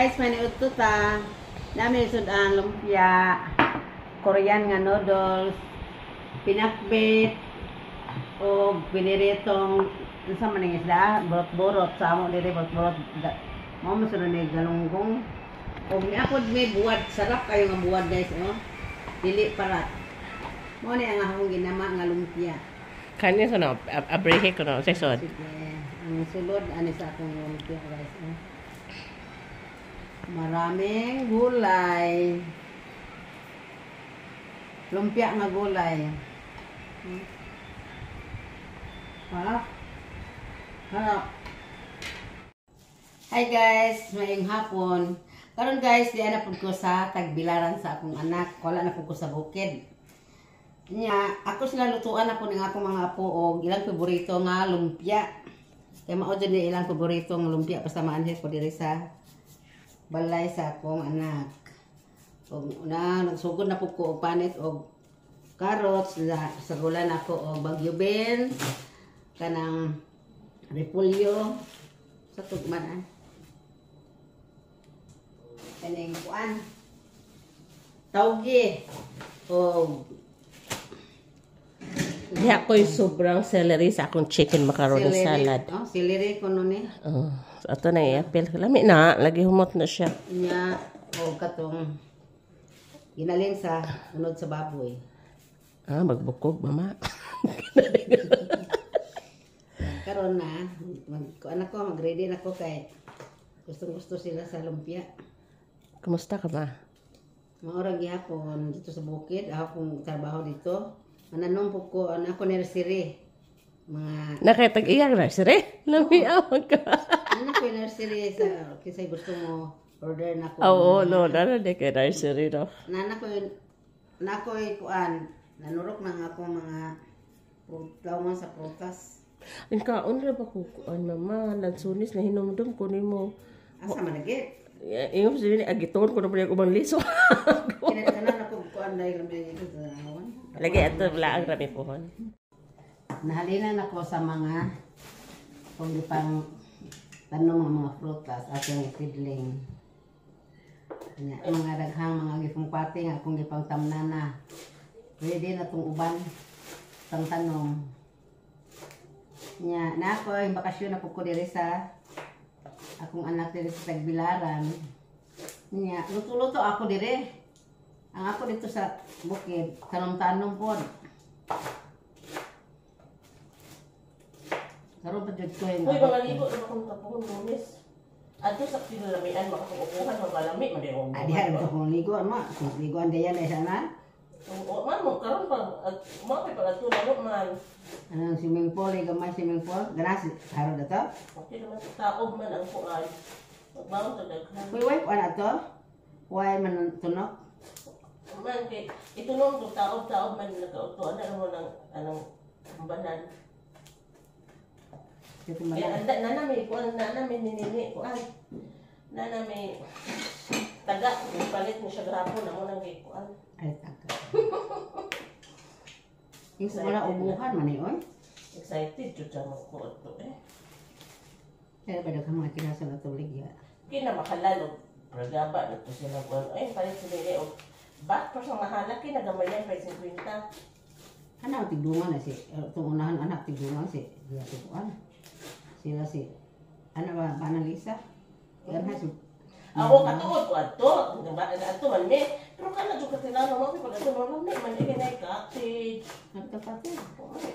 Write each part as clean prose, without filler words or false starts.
Guys, maniudto ta. Nami sud-an lumpia, Korean nga noodles, pinakbet, o piniritong unsa man ning isda, burot-burot sa amo diri, burot-burot. Mao man sud ni galunggong. Og niapod may buwad, sarap kayo nga buwad, guys, oh. Dili parat. Mao ni ang akong ginama nga lumpia. Kanya sa no, abrihe ko no, sa sod. Sige, ang sulod ani sa akong lumpia, guys, oh. Maraming gulay. Lumpia nga gulay. Harap. Harap. Hi guys, maayong hapon. Karon guys, di na pud ko sa tagbilaran sa akong anak. Wala na pud ko sa bukid. Nya, ako sila lutuan na po ng akong mga apo og ilang paborito nga lumpia. Kay mao jud ni ilang paborito nga lumpia basta maanhi ko diri sa balay sa akong anak. Og na nagsugod na pud ko og panit og carrots, na sagulan ako og bagyo beans, kanang repolyo sa tugman ah. Kaning kuan. Tawgi og Diha ko'y sobrang celery sa akong chicken macaroni celery. Salad. Oh, celery kuno ni. Oh, so ato na i-apil. Lami na, lagi humot na siya. Nya og katong ginaling sa unod sa baboy. Ah, magbukog, mama. Karon na, mag kuan ako, mag-ready na ko kay gustong gusto sila sa lumpia. Kumusta ka ba? Maura gihapon dito sa bukid, ako kong trabaho dito. Mananom po ko, ano ako nursery. Mga Nakitag-iyang nursery? Lami awag ka. Ano ko nursery sa kisay gusto mo order na ko. Oo, no, nana di kay nursery, no. Nana ko na ko kuan, nanurok na nga ako mga man sa prutas. Ang kaon ra ba ko kuan, mama, lansunis na hinumdum ko nimo. Asa man lagi? Ingom sa ni agiton ko na pa ubang liso. Kinatanan ako kuan dahil kami dito sa tanawon. Lagi ato ang rami pohon. Nahalinan ako sa mga kung di pang tanong ng mga prutas atong seedling. Nya, mga daghang mga gipong pati nga akong gipang tamnana. Ready na tong uban tang tanong. Nya, na ako ay bakasyon na po ko diri sa akong anak diri sa Tagbilaran. Nya, luto-luto ako diri. Ang ako dito sa bukid, tanom-tanom pod. Karon pa jud ko yung Uy, mga ligo na akong kapuhon lunes. Adto sa pinalamian makapag-upuhan magalami man di Ah, diha rin kung ligo, ama. Kung ligo ang dayan ay sana. Oo, man mo karon pa mo pa pag adto na mo man. Anong swimming pool, eh, gamay swimming pool. Ganas, haro na to. Okay naman taob man ang kuan. Magbaon ta daghan. Uy, why, kuan ato? Why man tunok? Man kay itunong to taob-taob man nagauto ana mo nang anong banan. Ito Kaya man. anda na may kuan na na may ninini kuan. Na na may taga palit ni siya gahapon amo nang gikuan. Ay, taga. Yung wala ubuhan man eh, oy. Excited jud siya mo ko ato eh. Pero ba daghang mga kinasa na tulig ya? Kina makalal og pragaba dito sila kuan. Ay palit sila ni og bat pero sa mahala kina gamayan pa 50. Anak tigdungan na si, itong unahan anak tigdungan si, diya si kuan. Sila si, ano ba, Panalisa? Yan ha, si, Ako katuod ko adto, adto man mi. Pero kana jud ka tinano mo pag adto mo man man kay nay cottage. Nagkapatid.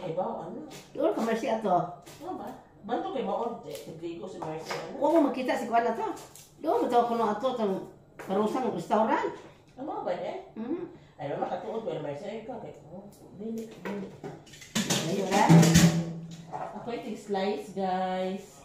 Eh ba ano? Doon ka Mercy ato. Ano ba? Banto kay maon tigligo si Mercy ano. Huwag mo makita si kuan ato. Doon mo tawag ko ato itong karusang restaurant. Ano ba eh? Hmm. Ay makatuod ko Mercy ay ka kay dili dili. Ayun na. Ako itig slice, guys.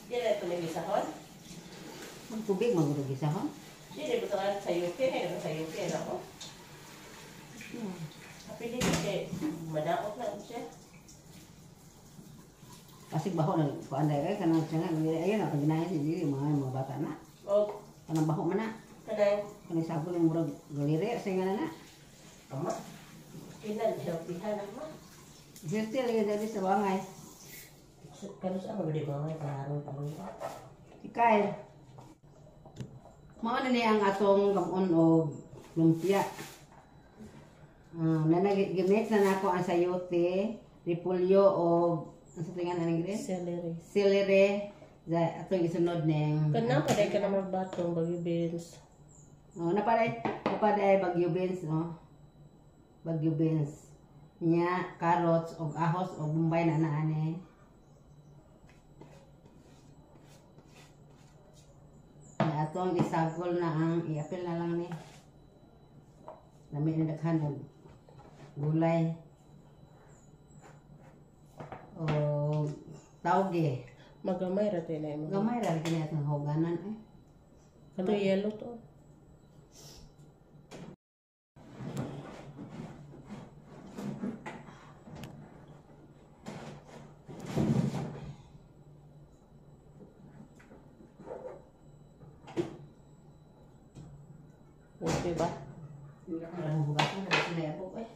Di na ito may gisahon? Ang tubig magurog isa ha. Di na ito sa UK, sa UK na ako. Kapili kay madaot na siya. Kasi baho na kuan dai ay kanang siya nga ayun ang ginahin si dili mga mga bata na. O Kanang baho man na. Kanang Kanang sabon yung murag galire sa nga na. Ama. Kinan healthy ha na ma. Healthy lagi dali sa bangay. Pero sa ako di ba nga karon karon. Si Kyle. Mao na ni ang atong gamon og lumpia. Gimix na nako ang sayote, repolyo og ang sa tingan aning green? Celery. Celery. Za atong isunod ning. Kana pa dai ka na magbatong bagyo beans. Oh, napaday bagyo beans, no? Bagyo beans. Nya carrots og ahos og bombay na ani. Nya atong isagol na ang iapil na lang ni. Lami na daghan og gulay. Og tawge. Magamay ra tay na imo. Gamay ra kini atong huganan eh. Kato yellow to. Okay ba? Hugasan na sila yabok eh.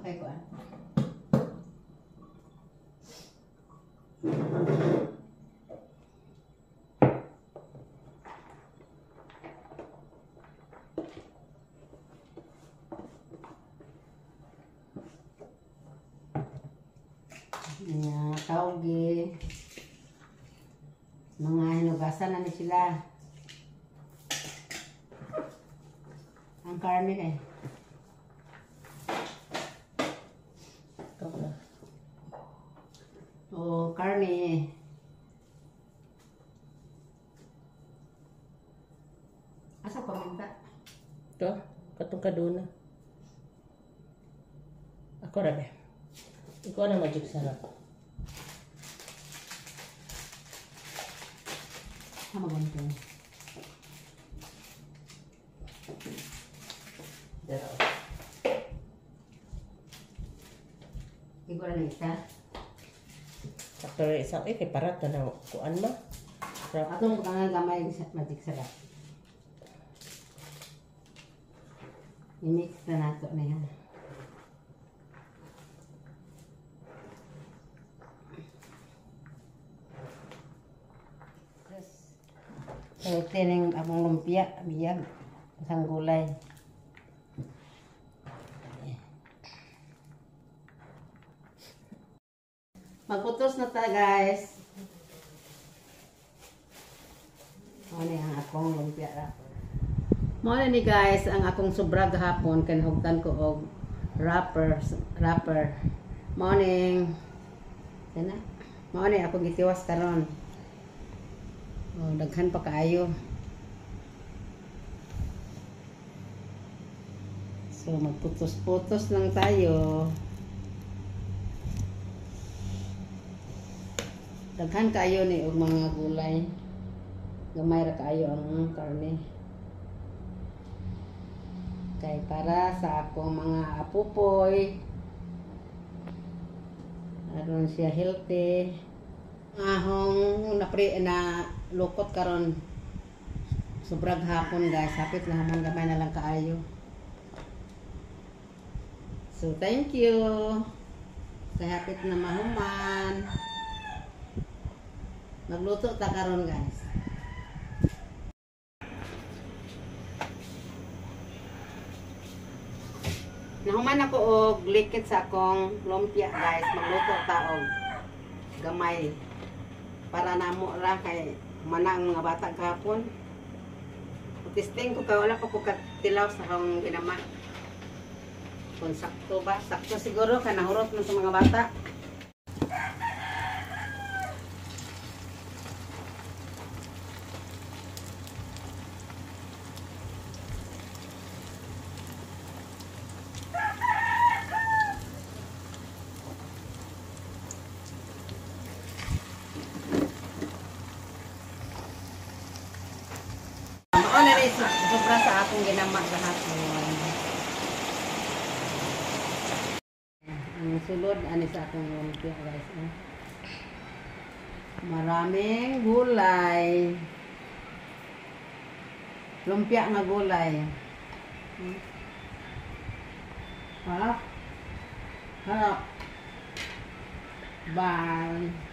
Okay ko ah. Nga tawgi. Mga hinugasan na ni sila. Ang karne eh. Ikaw na. O karne. Asa paminta? Ito, katong kaduna. Ako ra be. Ikaw na magic sarap. Tama ganito. Dara. Ikaw na isa. Sakto ra isang eh kay parat na kuan ma. Rap. Atong bukangan gamay magic sarap. I-mix na nato na yan. Ito yung akong lumpia, biyag, isang gulay. Magputos na ta, guys. Ano ang akong lumpia wrapper. Mao na ni guys ang akong sobra gahapon kay nahugtan ko og wrapper. Mao ning sana. Mao ni akong gitiwas karon. Oh, daghan pa kaayo. So magputos-putos lang tayo. Daghan kaayo ni og mga gulay. Gamay ra kaayo ang karne. Kay para sa akong mga apupoy. Aron siya healthy. Ahong napre na lukot karon. Sobrang hapon guys, hapit na hamon, gamay na lang kaayo. So thank you. Kay hapit na mahuman. Magluto ta karon guys. Nahuman ako og likit sa akong lumpia guys. Magluto ta og gamay. Para namo ra kay mana ang mga bata gahapon. Testing ko kay wala pa ko katilaw sa akong ginama. Kung sakto ba? Sakto siguro kay nahurot man sa mga bata. Sobra sa akong ginama gahapon. Ang sulod ani sa akong lumpia guys. Eh. Maraming gulay. Lumpia nga gulay. Harap. Harap. Bye.